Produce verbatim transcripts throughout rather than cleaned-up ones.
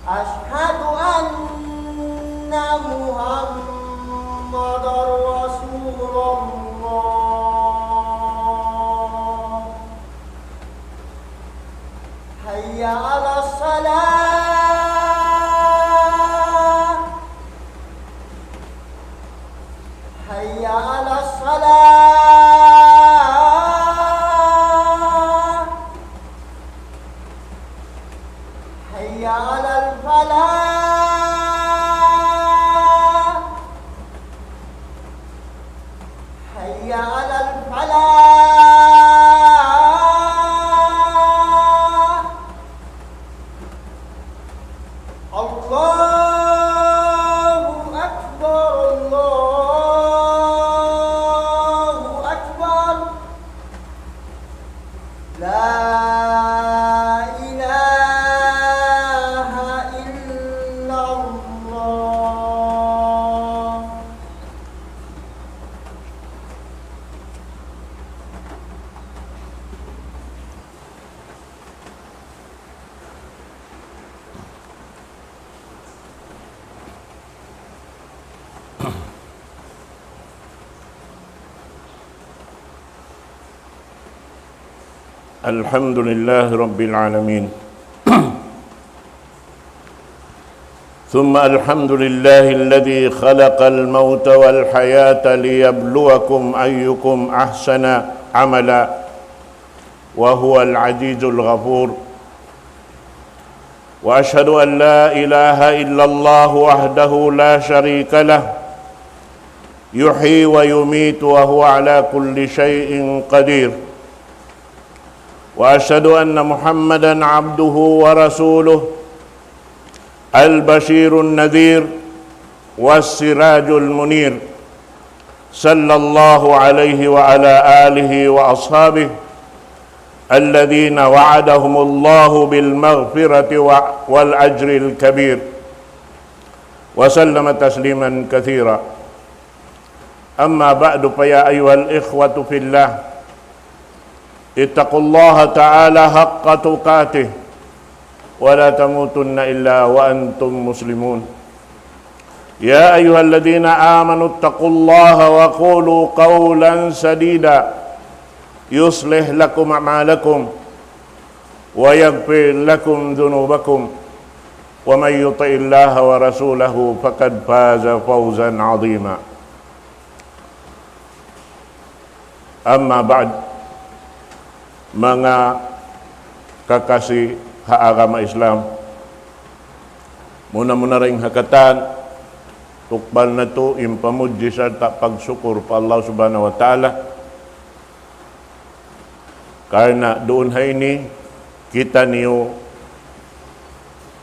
أشهد أن محمدا رسول الله. حي على الصلاة. حي على الصلاة. حي على الفلاح. حي على الفلاح. الله أكبر، الله أكبر. لا إله إلا الله. الحمد لله رب العالمين. ثم الحمد لله الذي خلق الموت والحياة ليبلوكم أيكم أحسن عملا وهو العزيز الغفور. وأشهد أن لا إله إلا الله وحده لا شريك له، يحيي ويميت وهو على كل شيء قدير. وأشهد أن محمدا عبده ورسوله، البشير النذير والسراج المنير، صلى الله عليه وعلى آله وأصحابه الذين وعدهم الله بالمغفرة و-، والأجر الكبير، وسلم تسليما كثيرا. أما بعد، فيا أيها الإخوة في الله، اتقوا الله تعالى حق تقاته ولا تموتن إلا وأنتم مسلمون. يا أيها الذين آمنوا اتقوا الله وقولوا قولا سديدا يصلح لكم أعمالكم ويغفر لكم ذنوبكم ومن يطع الله ورسوله فقد فاز فوزا عظيما. أما بعد، manga kakasi ha agama Islam, muna-muna dayn ha katan, tukbal natu' in pamudji sarta' pagsukur pa Allah Subhanahu wa Ta'ala. Karna' duun ha ini kitaniyu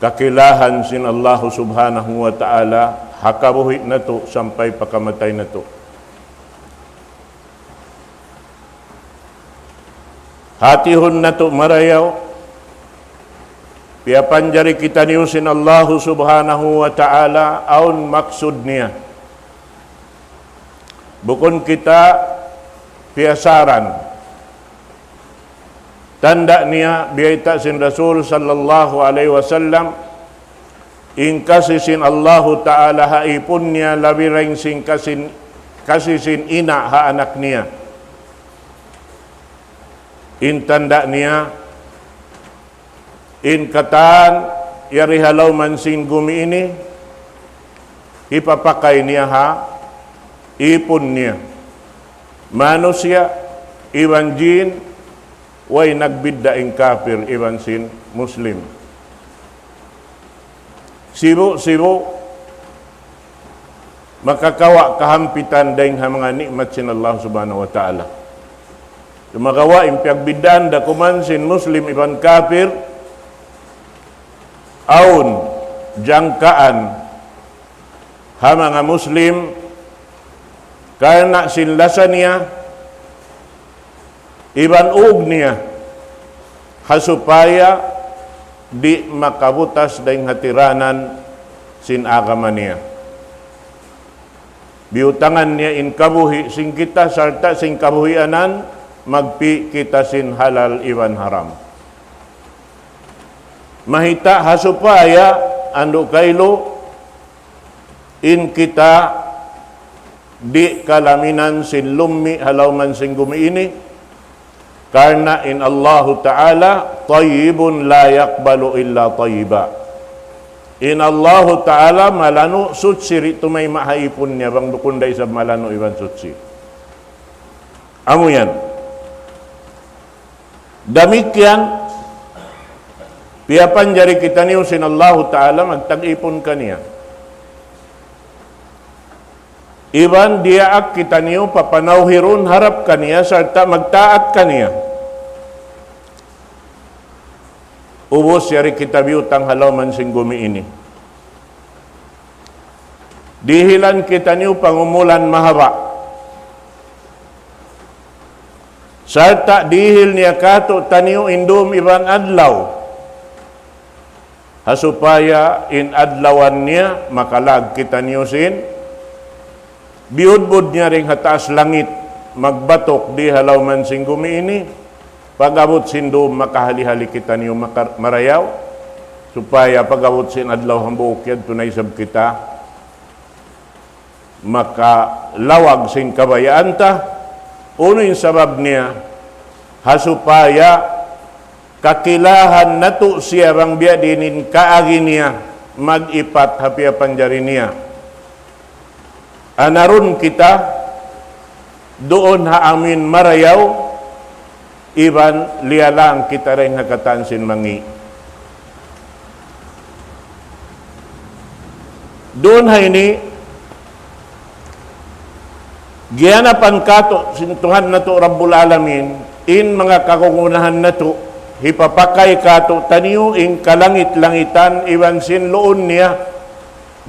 kakilahan sin Allah Subhanahu wa Ta'ala ha kabuhi' natu' sampay pa kamatay natu'. Hatihun natu' marayaw, piyapanjari kitaniyu sin Allahu Subhanahu wa Ta'ala awn maksud niya. Bukun kita piyasaran. Tanda' niya, biyayta' sin Rasul sallallahu alayhi wasallam, in kasi sin Allahu Ta'ala ha ipun niya labi dayn sin kasi, kasi sin ina' ha anak niya. In tanda' niya, in katan yari ha lawm sin gumi ini, hipapakay niya ha ipun niya. Manusiya' iban jin, way nagbidda' in kapir iban sin Muslim. Sibu'-sibu' makakawa' kahampitan dayn ha manga ni'mat sin Allah Subhanahu wa Ta'ala. Sumagawa' in piyagbiddaan da kuman sin Muslim iban kapir, awn jangkaan ha manga Muslim, karna' sin lasa niya, iban ug niya, ha supaya di' makabutas dayn ha tiranan sin agama niya. Biyutangan niya in kabuhi' sin kita, sarta' sin kabuhianan, magpi' kita sin halal iban haram. Mahita' ha supaya andu' kailu, in kita di' kalaminan sin lummi' ha lawm sin gumi ini, karna' in Allahu Ta'ala طيب لا يقبل إلا طيبا. In Allahu Ta'ala malanu' suchi, di' tumayma' ha ipun niya bang bukun da isab malanu' iban suchi. Amu yan. Damikkiyan, piyapanjari kitaniyu sin Allahu Ta'ala magtag-ipun kaniya. Iban diyaak kitaniyu pa panawhirun harap kaniya sarta' magtaat kaniya. Ubus yari kita biyutang ha lawm sin gumi ini. Dihilan kitaniyu pangumulan mahaba'. Sarta' dihil niya kātu'niyu in dum iban adlaw. Ha supaya in adlawan niya makalag kitaniyu sin biyudbud niya dayn ha taas langit, magbatuk di ha lawm sin gumi ini, pag-abut sin dum makahali-hali kitaniyu maka-, marayaw, supaya pag-abut sin adlaw hambuuk yadtu na isab kita makalawag sin kabayaan ta. Unu in sabab niya? Ha supaya kakilahan natu' siya bang biya' diin in kaagi niya mag-ipat ha piyapanjari niya. Anarun kita duun ha amin marayaw, iban liyalang kita dayn ha katan sin mangi'. Duun ha ini, giyanapan kātu' sin Tuhan natu' Rabbul Alamin in manga kagunahan natu', hipapakay kātu'niyu in kalangit-langitan iban sin luun niya,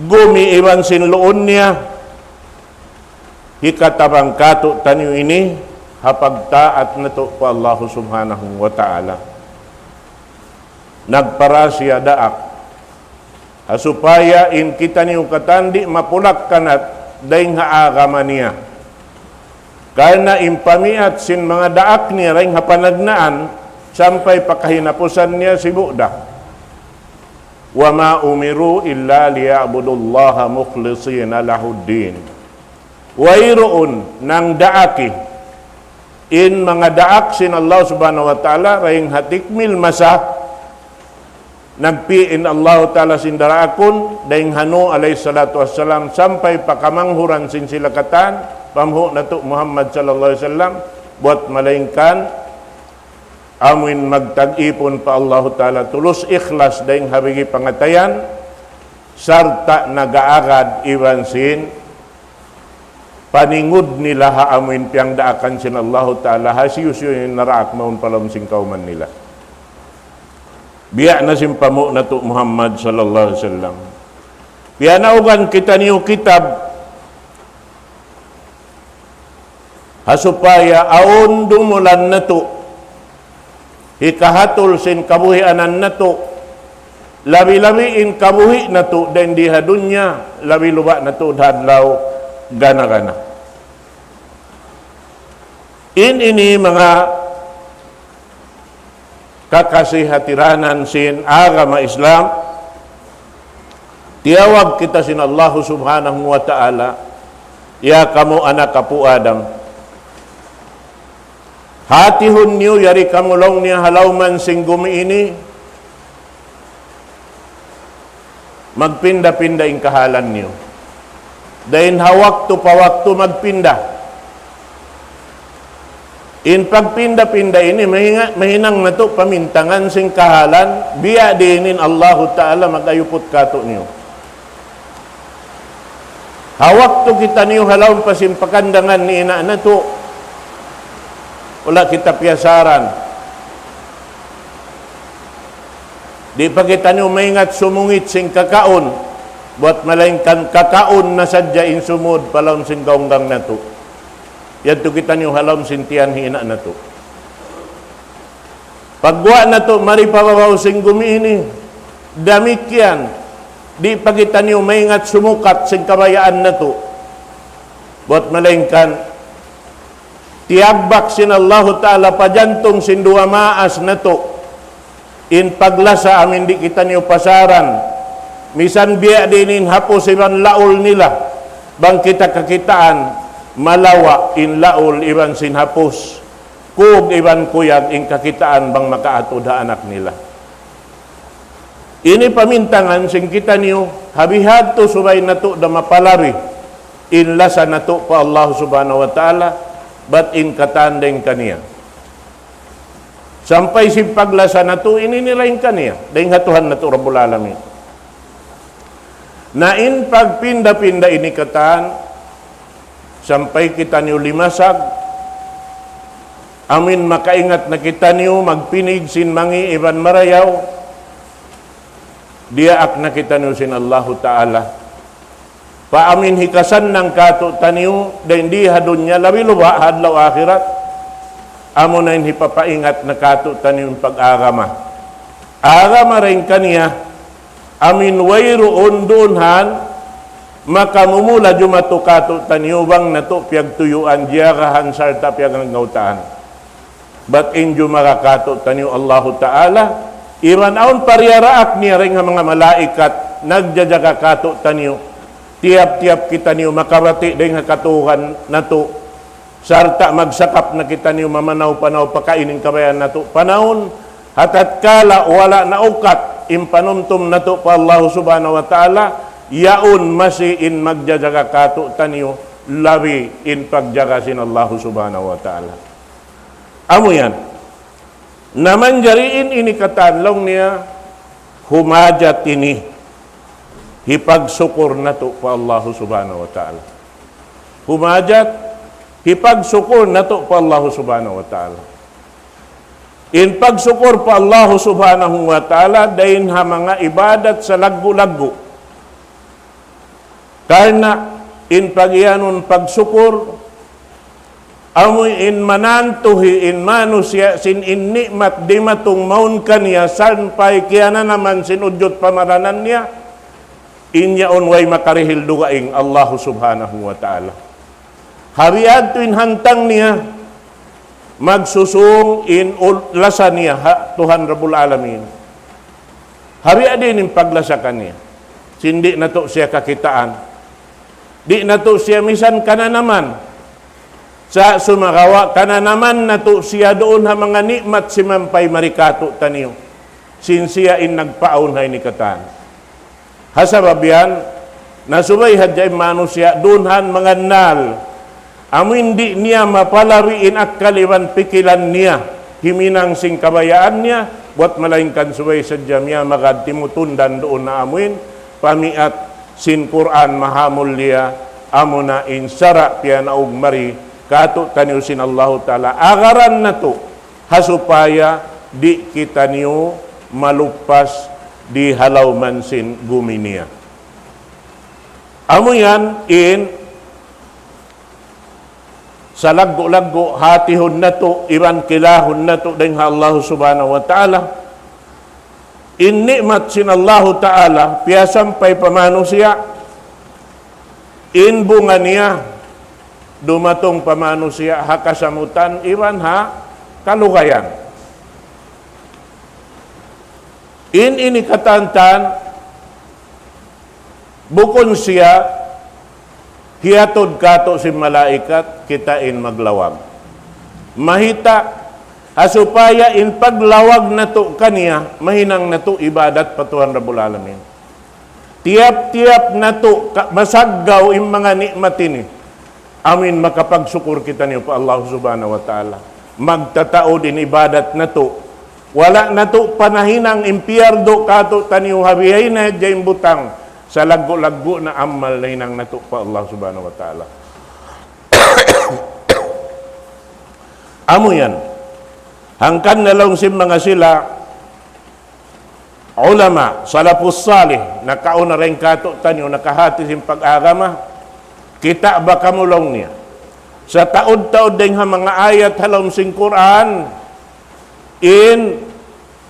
gumi iban sin luun niya, hikatabang kātu'niyu ini ha pagtaat natu' pa Allahu Subhanahu wa Ta'ala. Nagpara siya daak. Ha supaya in kitaniyu katan di' mapulak-kanat dayn ha agama niya. Karna' in pamiyat sin manga daak niya dayn ha panagnaan sampay pa kahinapusan niya sibu' da. وما أمروا إلا ليعبدوا الله مخلصين له الدين. Wayruun nangdaaki in manga daak sin Allah Subhanahu wa Ta'ala dayn ha tikmil masa nagpi' in Allah Ta'ala sin daraakun, dayn ha Nuh alayhi salatu wassalam sampay pa kamanghuran sin sila katan, panghu' natu' Muhammad sallallahu alayhi wasallam, buwat malaingkan amuin magtag-ipun pa Allahu Ta'ala tulus ikhlas dayn ha bigi pangatayan, sarta' nag-aagad iban sin paningud nila ha amuin piyangdaakan sin Allahu Ta'ala, hisiyu-siyu in naraak mawn pa lawm sin kawman nila. Biya' na sin panghu' natu' Muhammad sallallahu alayhi wasallam. Piyanaugan kitaniyu kitab, ha supaya awn dumulan natu', hikahatul sin kabuhianan natu', labi-labi in kabuhi' natu' dayn di ha dunya, labi-labi natu' ha adlaw gana-gana. In ini manga kakasi hatiranan sin agama Islam, tiyawag kita sin Allahu Subhanahu wa Ta'ala, "Ya kamu anak apu' Adam, hatihun niyu yari kamu laung niya ha lawm sin gumi ini, magpinda-pinda in kahalan niyu. Dayn ha waktu pa waktu magpinda." In pagpinda-pinda ini mahinga-, mahinang natu' pamintangan sin kahalan, biya' diin in Allahu Ta'ala mag-ayuput kātu'niyu. Ha waktu kitaniyu ha lawm pa sin pakandangan ni ina' natu', wala' kita piyasaran. Di' pa kitaniyu maingat sumungit sin kakaun, buwat malaingkan kakaun na sadja in sumud pa lawm sin gaunggang natu'. Yadtu kitaniyu ha lawm sin tiyan hi ina' natu'. Pagguwa' natu' mari pa babaw sin gumi ini, damikkiyan, di' pa kitaniyu maingat sumukat sin kabayaan natu'. Buwat malaingkan, tiyagbak sin Allahu Ta'ala pa jantung sin duwa maas natu'. In paglasa amuin di' kitaniyu pasaran. Misan biya' diin in hapus iban laul nila, bang kita kakitaan, malawa' in laul iban sin hapus, kug iban kuyag in kakitaan bang makaatud ha anak nila. Ini pamintangan sin kitaniyu, ha bihadtu subay natu' da mapalabi in lasa natu' pa Allah Subhanahu wa Ta'ala, bat in katan dayn kaniya. Sampay sin paglasa natu', ini nila in kaniya, dayn ha Tuhan natu' Rabbul Alamin. Na in pagpinda-pinda ini katan, sampay kitaniyu limasag, amin makaingat na kitaniyu magpinig sin mangi' iban marayaw, diyaak na kitaniyu sin Allahu Ta'ala. Pa amin hikasannang kātu'niyu, dayn di ha dunya labi luba' ha adlaw akhirat, amuna in hipapaingat na kātu'niyu in pag-agama. Agama dayn kaniya, amin wayruun duun han, makamumula jumatu kātu'niyu bang natu' piyagtuyuan, jiyagahan, sarta' piyagnangautaan. Bat in jumaga kātu'niyu Allahu Ta'ala, iban awn pariyaraak niya dayn ha manga malaikat, nagjajaga kātu'niyu, tiyap-tiyap kitaniyu makabati' dayn ha katuhan natu', sarta' magsakap na kitaniyu mamanaw-panaw pakain in kabayaan natu' panawun, ha tatkala wala' na ukat in panumtum natu' pa Allahu Subhanahu wa Ta'ala, yaun masi in magjajaga kātu'niyu, labi in pagjaga sin Allahu Subhanahu wa Ta'ala. Amu yan. Na manjari in ini katan laung niya, humajat ini hipagsukur natu' pa Allahu Subhanahu wa Ta'ala. Humajat hipagsukur natu' pa Allahu Subhanahu wa Ta'ala. In pagsukur pa Allahu Subhanahu wa Ta'ala, dayn ha manga ibadat salaggu'-laggu'. Karna' in pagiyanun pagsukur, amu in manantuhi in manusiya' sin in ni'mat dimatung mawn kaniya sampay kiyananaman sin udjut pamaranan niya, in yaun way makarihil dugaing Allahu Subhanahu wa Ta'ala. Ha biya' yadtu in hantang niya, magsusung in ul-, lasa niya ha Tuhan Rabbul Alamin. Ha biya' diin in paglasa kaniya. Sin di' natu' siya kakitaan. Di' natu' siya misan kananaman. Sa' sumagawa' kananaman natu' siya duun ha manga ni'mat simampay mari kātu'niyu. Sin siya in nagpaawn ha ini katan. Ha sabab yan, na subay hadja in manusiya' duun han mangannal. Amu in di' niya mapalabi in akkal iban pikilan niya, himinang sin kabayaan niya, buwat malaingkan subay sadja miyamagad timutundan duun na amu in, pamiat sin Qur'an mahamulliya, amuna in sara' piyanaug mari, kātu'niyu sin Allahu Ta'ala. Agaran natu', ha supaya di' kitaniyu maluppas di ha lawm sin gumi niya. Amu yan in salaggu'-laggu' hatihun natu', iban kilahun natu' dayn ha Allahu Subhanahu wa Ta'ala. In ni'mat sin Allahu Ta'ala, piyasampay pa manusiya', in bunga niya, dumatung pa manusiya' ha kasamutan iban ha kalugayan. In ini katantan, bukun siya hiyatud kātu' sin malaikat, kita in maglawag. Mahita', ha supaya in paglawag natu' kaniya, mahinang natu' ibadat pa Tuhan Rabbul Alamin. Tiyap-tiyap natu' ka-, masaggaw in manga ni'mat ini. Amin makapagsukur kitaniyu pa Allah Subhanahu wa Ta'ala. Magtataud in ibadat natu'. Wala' natu' panahinang in piyardu kātu'niyu ha bihaini hadja in butang. Salaggu'-laggu' na amal nahinang natu' pa Allah Subhanahu wa Ta'ala. Amu yan. Hangkan na laung sin manga sila, ulama, salafus salih, nakauna dayn kātu'niyu, nakahati sin pag-agama, kita' ba kamu laung niya. Sataud-taud dayn ha manga ayat ha lawm sin Qur'an, in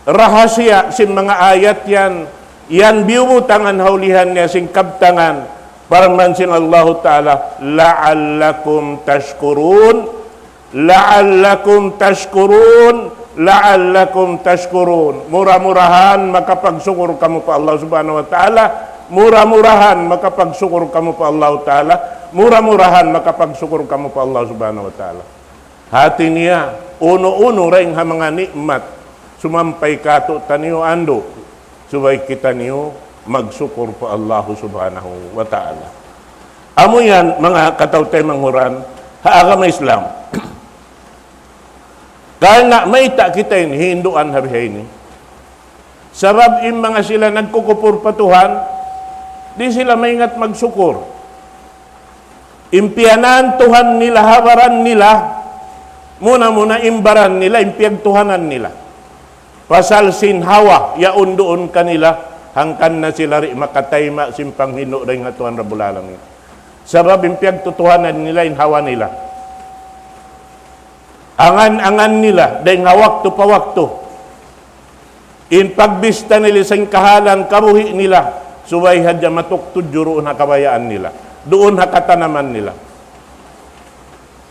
rahasiya sin manga ayat yan, yan biyubutangan ha ulihan niya sin kabtangan, parman sin Allahu Ta'ala, لعلكم تشكرون. لعلكم تشكرون، لعلكم تشكرون. Mura-murahan makapagsukur kamu pa Allah Subhanahu wa Ta'ala, Mura-murahan makapagsukur kamu pa Allah Ta'ala, mura-murahan makapagsukur kamu pa Allah Subhanahu wa Ta'ala. Hati niya, unu-unu dayn ha manga ni'mat sumampay kātu'niyu andu', subay kitaniyu magsukur pa Allah Subhanahu wa Ta'ala. Amu yan, manga kataw-taymanghu ha agama Islam. Karna' mayta' kita ini hinduan ha bihaini. Sabab in manga sila nagkukupur pa Tuhan, di' sila maingat magsukur. In piyanan Tuhan nila ha baran nila, muna-muna in baran nila, in piyagtuhanan nila. Pasal sin hawa, yaun duun kanila, hangkan na sila di' makatayma' sin panghindu' dayn ha Tuhan Rabbul Alamin. Sabab in piyagtutuhanan nila, in hawa nila. Angan-angan nila, dayn ha waktu pa waktu. In pagbista nila sin kahalan kabuhi' nila, subay hadja matuk tudju duun ha kabayaan nila, duun ha katanaman nila.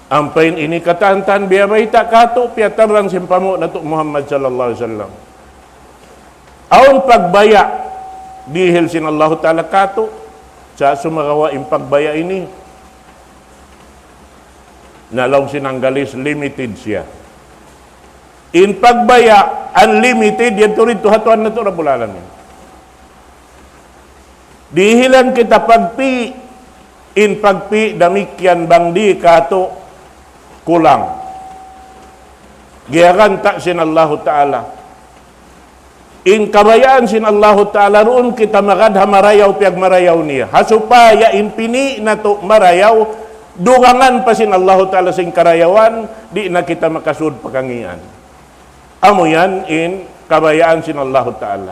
Ampa in ini katan-katan biya' bayta' kātu', piyatarrang sin panghu' natu' Muhammad sallallahu alayhi wasallam. Awn pagbaya' dihil sin Allahu Ta'ala kātu', sa' sumagawa' in pagbaya' ini, na laung sin Anggalis, limited siya. In pagbaya' unlimited, yadtu didtu ha Tuhan natu' Rabbul Alamin. Dihilan kita pagpi', in pagpi' damikkiyan bang di' kātu' kulang. Giyaganta' sin Allahu Ta'ala. In kabayaan sin Allahu Ta'ala, duun kita magad ha marayaw piyagmarayaw niya. Ha supaya in pini' natu' marayaw, dugangan pa sin Allahu Ta'ala sin karayawan, di' na kita makasud pa kangīan. Amu yan in kabayaan sin Allahu Ta'ala.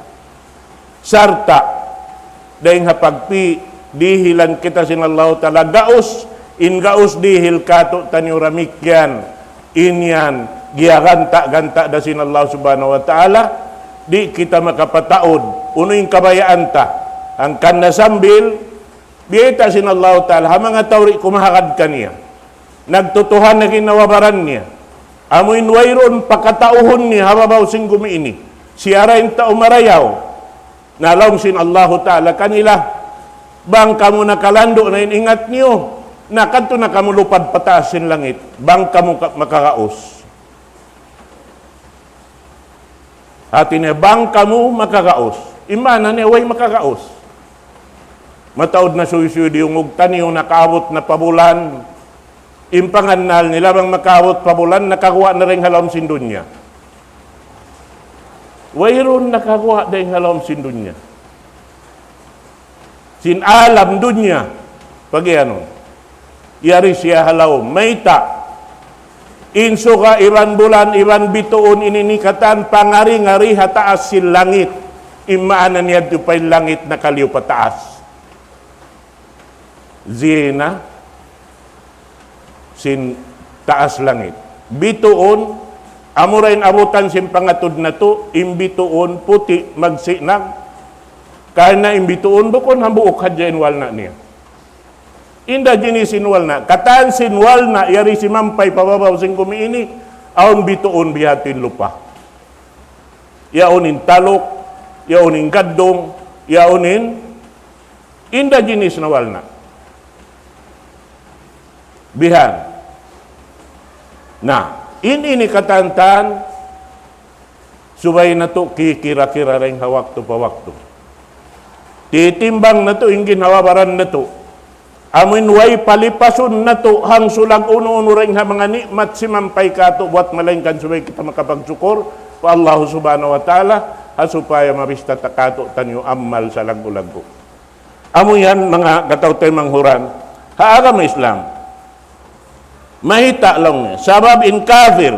Sarta', dayn ha pagpi', dihilan kita sin Allahu Ta'ala gaus, in gaus dihil kātu'niyu damikkiyan, in yan, giyaganta'-ganta' da sin Allah Subhanahu wa Ta'ala, di' kita makapataud, unu in kabayaan ta, hangkan na sambil, biyayta' sin Allahu Ta'ala, ha manga tau di' kumahagad kaniya. Nagtutuhan na ginhawa-baran niya. Amu in wayruun pakatauhun niya ha babaw sin gumi ini. Siya ra in tau marayaw. Na laung sin Allahu Ta'ala kanila, bang kamu nakalandu' na in ingat niyu, nakadtu na kamu lupad pataas sin langit, bang kamu ka-, makagaus. Hati niya, bang kamu makagaus. In maana niya, way makagaus. Mataud na suysuy diyungug taniyu, nakaabut na pa bulan. In pangannal nila, bang makaabut pa bulan, nakaguwa' na dayn ha lawm sin dunya. Wayruun nakaguwa' dayn ha lawm sin dunya. Sin alam dunya, pagiyanun. Yari siya ha lawm. Mayta'? In suga iban bulan iban bituun ini nikatan pangari-ngari ha taas sin langit. In maana niya yadtu pa in langit nakaliyu pa taas. Zina sin taas langit. Bituun, amura in abutan sin pangatud natu', in bituun puti' magsinag. Karna' in bituun bukun hambuuk hadja in walna' niya. Inda jinis in walna'. Katan sin walna', yari simampay pa babaw sin gumi ini, awn bituun bihadtu in lupa. Yaun in taluk, yaun in gaddung, yaun in inda jinis na walna'. Bihan. Na, in ini katan-katan, subay natu' kikira-kira dayn ha waktu pa waktu. Titimbang natu' in ginhawa-baran natu'. Amu in way palipasun natu' hangsulag unu-unu dayn ha manga ni'mat simampay kātu' buwat malaingkan subay kita makapagsukur pa Allah Subhanahu wa Ta'ala, ha supaya mabista ta kātu'niyu amal salaggu'-laggu'. Amu yan manga kataw-taymanghuran ha agama Islam. Mayta' laung niya. Sabab in kafir,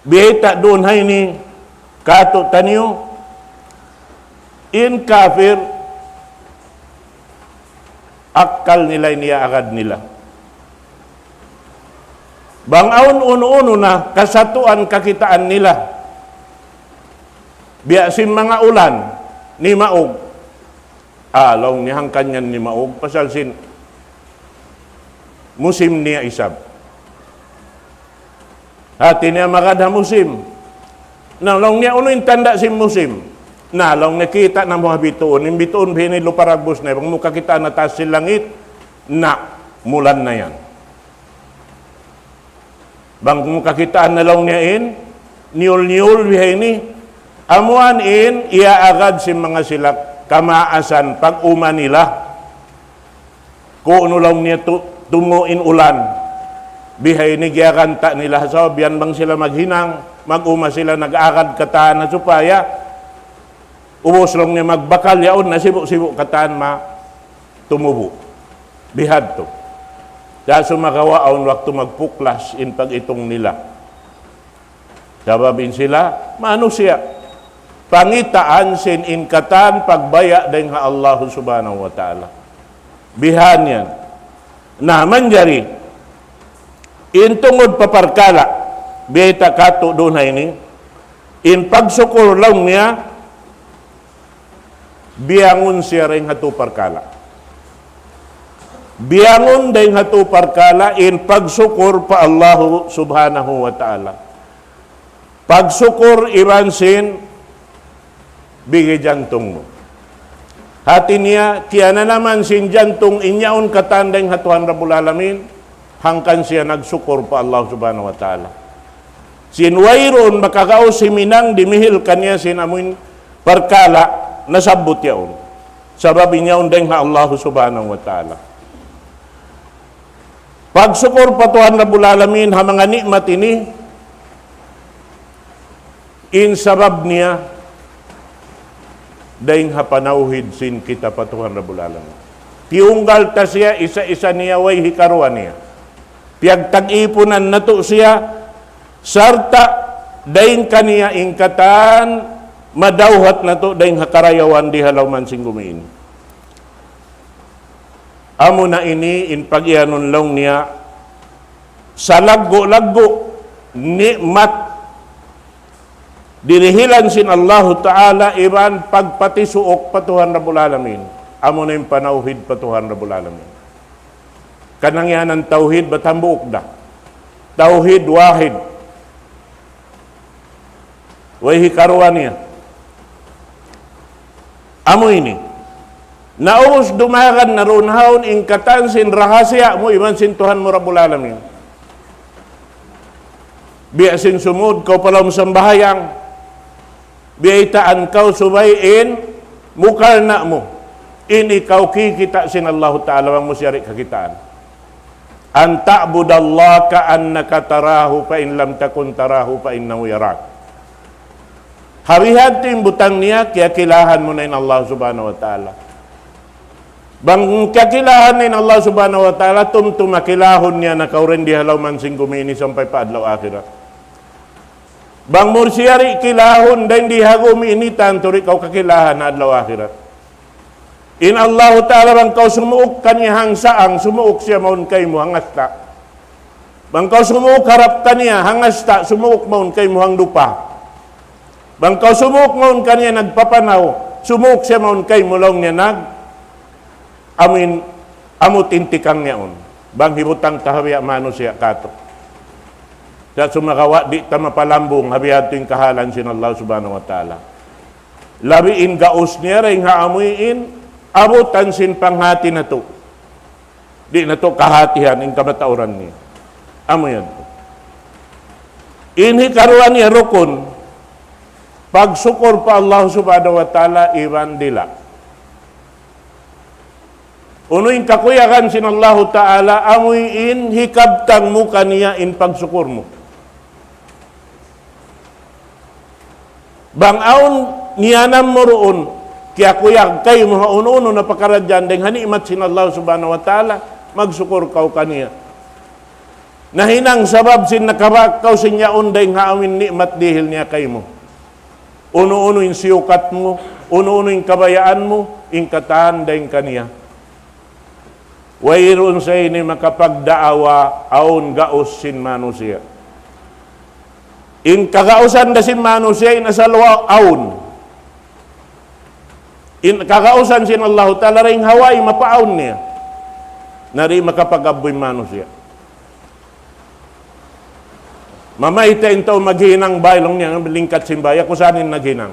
biyayta' duun ha ini kātu'niyu, in kafir, akkal nila in iyaagad nila. Bang awn unu-unu na kasatuan kakitaan nila. Biya' sin manga ulan, nimaug. Ah, laung niya hangkan yan nimaug, pasal sin musim niya isab. Hati niya magad ha musim. Na laung niya unu in tanda' sin musim. Na, laung niya, kita' na mu ha bituun. In bituun bihaini lupa dagbus na, bang mu kakitaan ha taas sin langit, na, mulan na yan. Bang mu kakitaan na laung niya in, niyul-niyul bihaini, amuan in, iyaagad sin manga sila, kamaasan, pag-uma nila. Kunu' laung niya tu-, tumu' in ulan. Bihaini giyaganta' nila ha sabab yan bang sila maghinang, mag-uma sila nag-agad katan na supaya ubus laung niya magbakal yaun na sibu'-sibu' katan ma tumubu'. Bihadtu. Sa' sumagawa' awn waktu magpuklas in pag-itung nila. Sabab in sila, manusiya'. Pangitaan sin in katan pagbaya' dayn ha Allah Subhanahu wa Ta'ala. Bihan yan. Na, manjari, in tungud pa parkala', biyayta' katu' duun ha ini, in pagsukur laung niya, biyangun siya dayn ha tu parkala'. Biyangun dayn ha tu parkala' in pagsukur pa Allahu Subhanahu wa Ta'ala. Pagsukur iban sin bigi jantung mu. Hati niya, kiyananaman sin jantung in yaun katan dayn ha Tuhan Rabbul Alamin, hangkan siya nagsukur pa Allah Subhanahu wa Ta'ala. Sin wayruun makagaus himinang dimihil kaniya sin amuin parkala' nasabbut yaun. Sabab in yaun dayn ha Allah Subhanahu wa Ta'ala. Pagsukur pa Tuhan Rabbul Alamin ha manga ni'mat ini, in sabab niya, dayn ha panawhid sin kita pa Tuhan Rabbul Alamin. Tiyunggal ta siya, isa-isa niya, way hikaruwa niya. Piyagtag-ipunan natu' siya, sarta' dayn kaniya in katan, madawhat natu' dayn ha karayawan di ha lawm sin gumi ini. Amuna ini in pag-iyanun laung niya, salaggu'-laggu' ni'mat dirihilan sin Allahu Ta'ala iban pagpatisuuk pa Tuhan Rabbul Alamin. Amuna in panawhid pa Tuhan Rabbul Alamin. Kanangianan tawhid bat hambuuk da. Tawhid wahid. Way hikaruwa niya. Amu ini. Na ubus dumagan na duun haun in katan sin rahasiya mu iban sin Tuhan mu Rabbul Alamin. Biya' sin sumud kaw pa lawm sambahayang. Biyaytaan kaw subay in mukarna' mu. In ikaw kikita' sin Allahu Ta'ala bang mu siya di' kakitaan. أن تعبد الله كأنك تراه فإن لم تكن تراه فإنه يراك. Ha bihadtu in butang niya, kiyakilahan mu na in Allah Subhanahu wa Ta'ala. Bang kiyakilahan na in Allah Subhanahu wa Ta'ala, tumtuma kilahun niya na kaw dayn di ha lawm sin gumi ini sampay pa adlaw akhirat. Bang mu siya di' kilahun dayn di ha gumi ini, tantu di' kaw kakilahan ha adlaw akhirat. In Allahu Ta'ala bang kaw sumuuk kaniya hangsaang, sumuuk siya mawn kaymu hangasta'. Bang kaw sumuuk harap kaniya hangasta', sumuuk mawn kaymu hangdupa. Bang kaw sumuuk mawn kaniya nagpapanaw, sumuuk siya mawn kaymu laung niya nag-, amuin, amu in tikang niya yaun. Bang hibutang ta ha biya' manusiya' katu'. Sa' sumagawa' di' ta mapalambung ha bihadtu in kahalan sin Allah Subhanahu wa Ta'ala. Labi in gaus niya dayn ha amuin abutan sin panghati natu'. Di' natu' kahatihan in kamatauran niya. Amu yan. In hikaruwa niya rukun, pagsukur pa Allah Subhanahu wa Ta'ala iban dila'. Unu in kakuyagan sin Allahu Ta'ala, amu in hikabtang mu kaniya in pagsukur mu. Bang awn niyanam mu duun, kiyakuyag kaymu ha unu-unu na pakaradjaan dayn ha ni'mat sin Allah Subhanahu wa Ta'ala, magsukur kaw kaniya. Nahinang sabab sin nakabak kaw sin yaun dayn ha amuin ni'mat dihil niya kaymu. Unu-unu in siyukat mu, unu-unu in kabayaan mu, in katan dayn kaniya. Wayruun sa ini makapagdaawa awn gaus sin manusiya'. In kagausan da sin manusiya' in asal wa-, awn. In kagausan sin Allahu Ta'ala dayn ha way mapaawn niya. Na di' makapag-abbu in manusiya'. Mamayta' in tau maghinang bay laung niya, lingkat sin bay, aku sa in naghinang.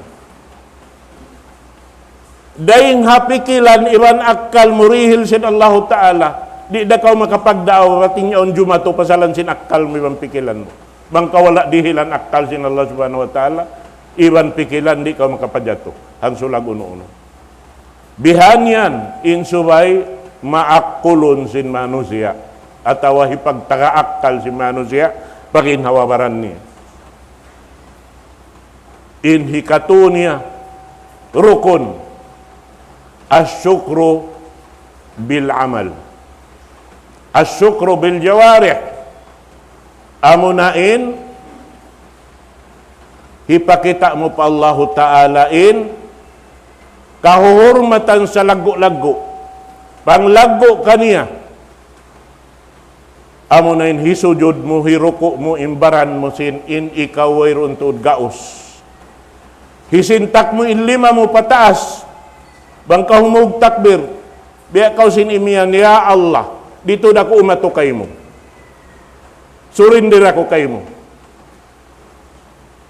Dayng ha pikilan iban akkal mu dihil sin Allahu Ta'ala, di' da kaw makapagdaawa, bat in yaun jumatu pasalan sin akkal mu iban pikilan mu. Bang kaw wala' dihilan akkal sin Allah Subhanahu wa Ta'ala, iban pikilan, di' kaw makapajatu. Hangsulag unu-unu. Bihan yan, in subay maakulun sin manusiya', atawa hipagtaga akkal sin manusiya', paginhawa-baran niya. In hikatu niya, rukun, الشكر بالعمل. الشكر بالجوارح. Amuna in hipakita' mu pa Allahu Ta'ala in kahuhurmatan salaggu'-laggu'. Panglaggu' kaniya. Amuna in hisujud mu, hiruku' mu, in baran mu sin, in ikaw wayruun tuud gaus. Hisintak mu in lima mu pataas. Bang kaw humug takbir, biya' kaw sin imiyan, "Ya Allah, dī tuud aku umatu kaymu. Surrender aku kaymu."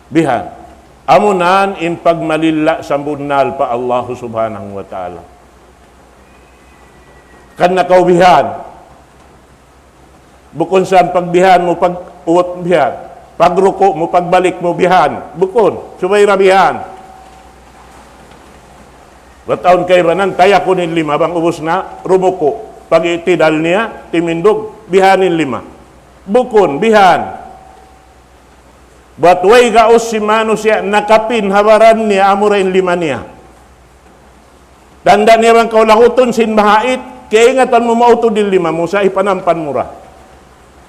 Bihan. Amunan in pagmalilla' sambunnal pa Allahu Subhanahu wa Ta'ala. Kan na kaw bihan. Bukun sa pagbihan mu, pag-uwat bihan. Pagruku' mu, pagbalik mu bihan. Bukun. Subay da bihan. Bat awn kaibanan, tayakun in lima, bang ubus na, rumuku'. Pag-i'tidal niya, timindug, bihan in lima. Bukun, bihan. Bat way gaus sin manusiya' nakapin ha baran niya, amura in lima niya. Tanda' niya bang kaw lagutun sin bahait, kaingatan mu mautud in lima mu sa' hipanampan mu ra.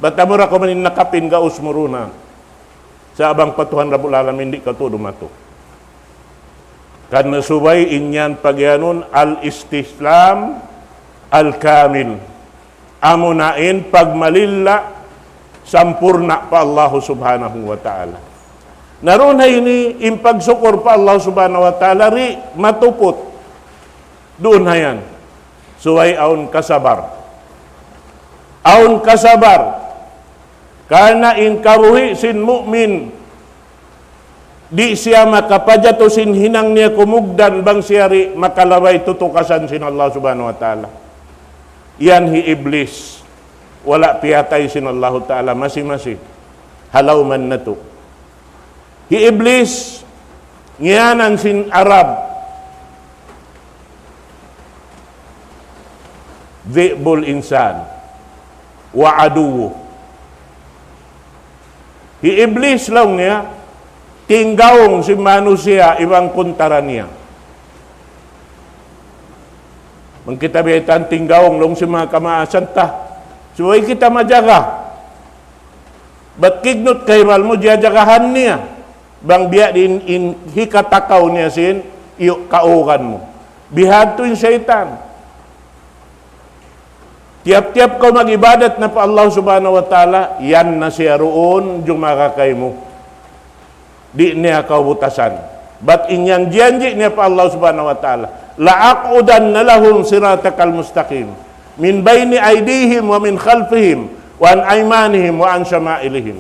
Bat amura kaw man in nakapin gaus mu duun. Sa' bang pa Tuhan Rabbul Alamin di' kaw tuud umatu. Karna' subay in yan pagiyanun al-istislam al-kamil. Amuna in pagmalilla' sampurna' pa Allahu Subhanahu wa Ta'ala. Na duun ha ini in pagsukur pa Allahu Subhanahu wa Ta'ala di' matuput. Duun ha yan. Subay awn kasabar. Awn kasabar. Karna' in kabuhi' sin mu'min, di' siya makapajatu sin hinang niya kumugdan bang siya di' makalabay tutukasan sin Allah Subhanahu wa Ta'ala. Yan hi Iblis. Wala' piyatay sin Allahu Ta'ala masi-masi. Halaw man natu'. Hi Iblis, ngiyanan sin Arab, ذئب الإنسان وعدوه. Hi Iblis laung niya, tinggaung sin manusiya' iban kuntara niya. Bang kita biyaytaan tinggaung laung sin manga kamaasan ta. Subay kita majaga. Bat kignut kaybal mu, jajagahan niya. Bang biya' diin in hikatakaw niya sin, iyu' kaugan mu. Bihadtu in saytan. Tiyap-tiyap kaw mag-ibadat na pa Allah Subhanahu wa Ta'ala, yan na siya duun, jumaga kaymu. Di' niya kaw butasan. Bat in yan janji' niya pa Allah Subhanahu wa Ta'ala. لأقعدن لهم صراطك المستقيم من بين أيديهم ومن خلفهم وعن أيمانهم وعن شمائلهم.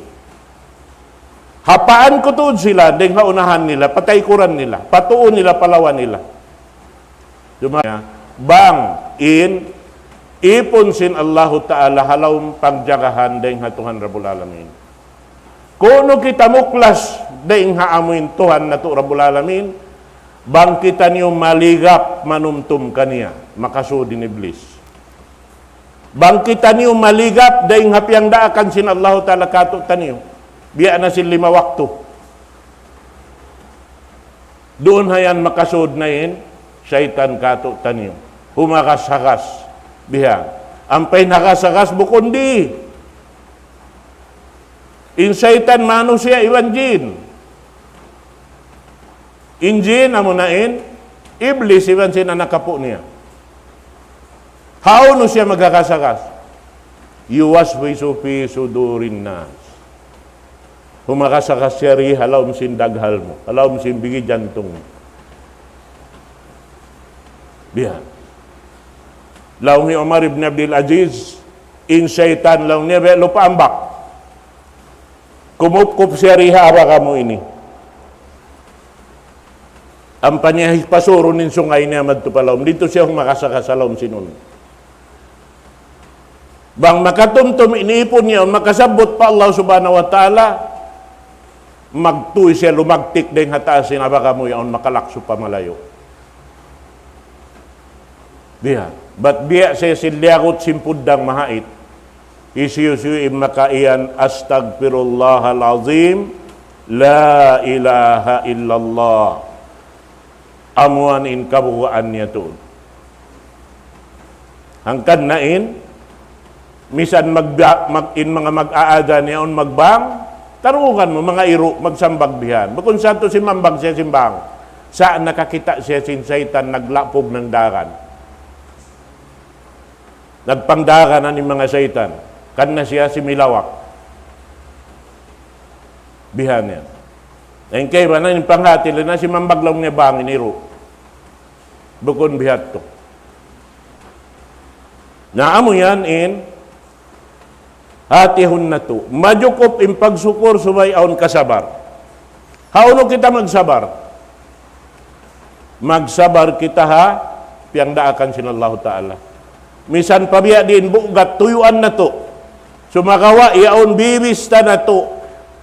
Ha paan ku tuud sila, dayng ha unahan nila, pa taykuran nila, pa tuu nila, pa lawa nila. Juma-, bang in ipun sin Allahu Ta'ala ha lawm pangjagahan dayng ha Tuhan Rabbul Alamin. Kunu' kita muklas dayng ha amuin Tuhan natu' Rabbul Alamin, bang kitaniyu maligap manumtum kaniya, makasud in Iblis. Bang kitaniyu maligap dayng ha piyangdaakan sin Allahu Ta'ala kātu'niyu, biya' na sin lima waktu. Duun ha yan makasud na in saytan kātu'niyu. Humagas-hagas. Biya'. Ampa in hagas-hagas bukun di'. In saytan manusiya' iban jin. In jin amuna in Iblis iban sin anak apu' niya. Hawnu siya maghagas-hagas? يوسوس في صدور الناس. Humagas-hagas siya di ha lawm sin daghal mu, ha lawm sin bigi jantung mu. Biya'. Laung hi Umar ibn Abdul Aziz, in saytan laung niya biya' lupa ambak. Kumupkup siya di ha abaga mu ini. Ampa niya hipasurun in sungay niya madtu pa lawm. Didtu siya humakasaka sa lawm sin unu. Bang makatumtum in ipun niya, makasabbut pa Allah Subhanahu wa Ta'ala, magtuy siya lumagtik dayn ha taas sin abaga mu yaun makalaksu pa malayu'. Biya'. Bat biya' siya sin liyagut sin puddang mahait. Hisiyu-siyu in makaiyan, "Astaghfirullahal azim, la ilaha illallah." Amuan in kabugaan niya tuud. Hangkan na in, misan mag-, mag-, in manga mag-aadhan yaun magbang, tarungan mu, manga iru', magsambag bihan. Bukun sa tu simambag siya sin bang. Sa' nakakita' siya sin saytan naglapug nagdagan. Nagpangdagan na in manga saytan. Kan na siya similawak. Bihan yan. Na in kaibanan in panghati nila simambag laung niya bang in iru'. Bukun biha' tu. Na amu yan in hatihun natu'. Majukup in pagsukur subay awn kasabar. Hawnu kita magsabar? Magsabar kita ha piyangdaakan sin Allahu Ta'ala. Misan pa biya' diin bugat tuyuan natu'. Sumagawa' yaun bibista natu'.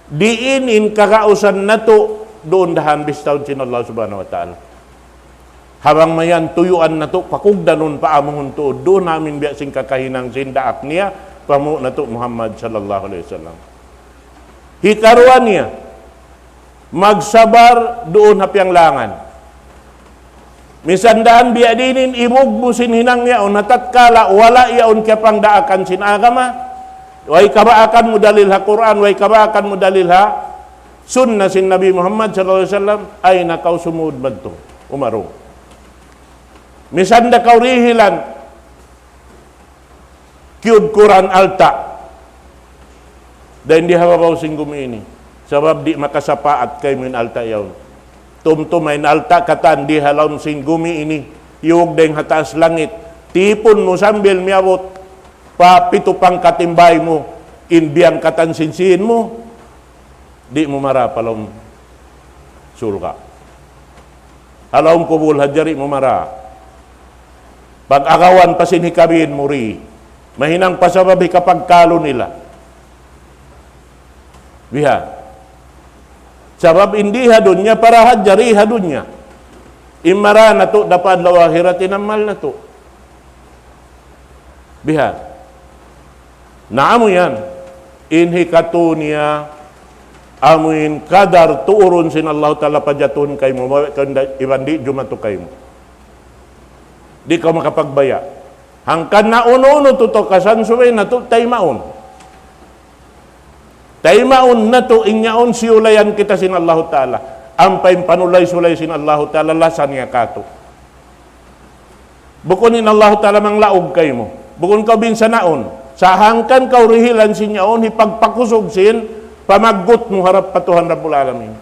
Diin in kagausan natu', duun da ha bistahun sin Allah Subhanahu wa Ta'ala. Ha bang mayan tuyuan natu', pakugdanun pa amuhun tuud, duun amin biya' sin kakahinang sin daak niya, pa mu natu' Muhammad sallallahu alayhi wasallam. Hikaruwa niya, magsabar duun ha piyanglangan. Misan daan biya' diin in imug mu sin hinang yaun, ha tatkala wala' yaun kiyapangdaakan sin agama, way kabaakan mu dalil ha Qur'an, way kabaakan mu dalil ha sunna sin Nabi Muhammad sallallahu alayhi wasallam, ay na kaw sumud madtu, umarung. Misan da kaw rihilan, kiyudkuran alta'. Dayn di ha babaw sin gumi ini. Sabab di' makasapaat kaymu in alta' yaun. Tumtuma in alta' katan di ha lawm sin gumi ini. Iyug dayn ha taas langit. Tipun mu sambil miyabut pa pitu pangkat in bāy mu, in biyangkatan sin sīn mu. Di' mu mara pa lawm surga'. Ha lawm kubul hadja di' mu mara. Pag-agawan pa sin hikabin mu di'. Mahinang pa sabab hikapagkalu nila. Biha'. Sabab in di ha dunya, para hadja di ha dunya. In mara natu' da pa adlaw akhirat in amal natu'. Biha'. Na amu yan. In hikatu niya, amu in kadar tuurun sin Allahu Ta'ala pajatuhun kaymu, mawi' kanda iban di' jumatu kaymu. Di' kaw makapagbaya'. Hangkan na unu-unu tutukasan subay natu' taymaun. Taymaun natu' in yaun siyulayan kita sin Allahu Ta'ala. Ampa in panulay-sulay sin Allahu Ta'ala lasa niya katu'. Bukun in Allahu Ta'ala manglaug kaymu. Bukun kaw binsanaun. Sa' hangkan kaw rihilan sin yaun, hipagpakusug sin pamaggut mu harap pa Tuhan Rabbul Alamin.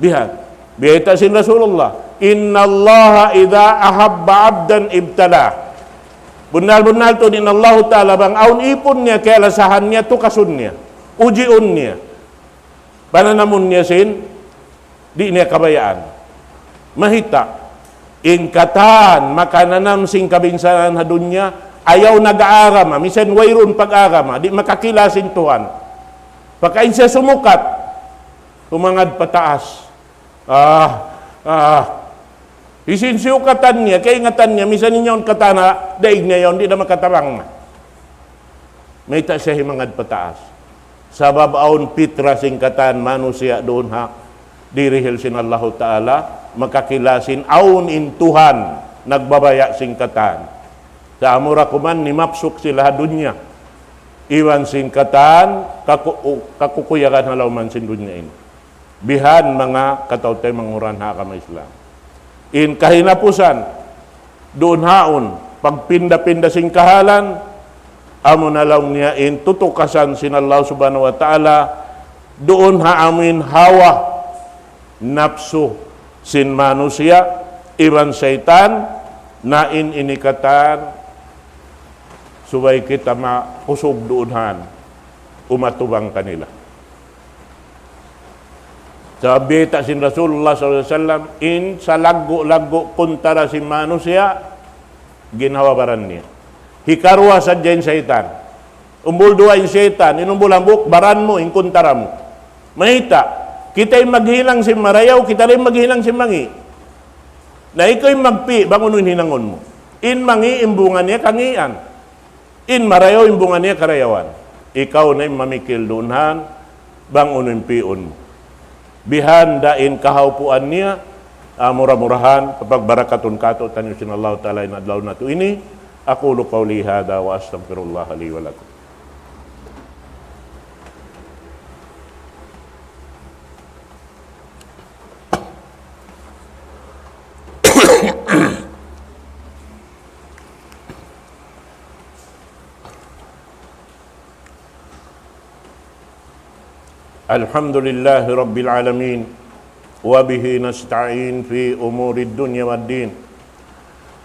Biha'. Biyayta' sin Rasulullah. إن الله إذا أحب عبدا ابتلاه. Bunnal-bunnal tuud in Allahu Ta'ala bang awn ipun niya kiyalasahan niya, tukasun niya. Ujiun niya. Pananamun niya sin di' niya kabayaan. Mahita', in katan makananam sin kabinsanaan ha dunya, ayaw nag-aagama, misan wayruun pag-aagama, di' makakila sin Tuhan. Pagka in siya sumukat, humangad pataas. Ah, ah. Hisiyu in siyukatan niya, kaingatan niya, misan in yaun katan ha daig niya yaun, di' na makatabang na. Mayta' siya himangad pataas? Sabab awn pitra sin katan manusiya' duun ha dirihil sin Allahu Ta'ala, makakila sin awn in Tuhan nagbabaya' sin katan. Sa' amura kuman nimapsuk sila ha dunya. Iban sin katan, kaku-, kakukuyagan ha lawman sin dunya ini. Bihan manga kataw-taymanghuran ha agama Islam. In kahinapusan, duun haun, pagpinda-pinda sin kahalan, amu na laung niya in tutukasan sin Allah Subhanahu wa Ta'ala, duun ha amin hawa, napsu sin manusiya', iban saytan, na in ini katan, subay kita makusug duun han, umatubang kanila. Sabab biyayta' sin Rasulullah sallallahu alayhi wasallam, in salaggu'-laggu' kuntara sin manusiya', ginhawa-baran niya. Hikaruwa sadja in saytan. Umbul duwa in saytan, in umbul hambuuk, baran mu, in kuntara mu. Mayta', kita in maghinang sin marayaw, kita da in maghinang sin mangi'. Na ikaw in magpi', bang unu in hinangun mu. In mangi', in bunga niya, kangian. In marayaw, in bunga niya karayawan. Ikaw na in mamikil duun han, bang unu in pi'un mu. Bihan da in kahawpuan niya, ah, mura-murahan, kapagbarakatun katu'taniyu sin Allahu Ta'ala in adlaw natu' ini. أقول قولي هذا وأستغفر الله لي ولكم. الحمد لله رب العالمين، وبه نستعين في أمور الدنيا والدين،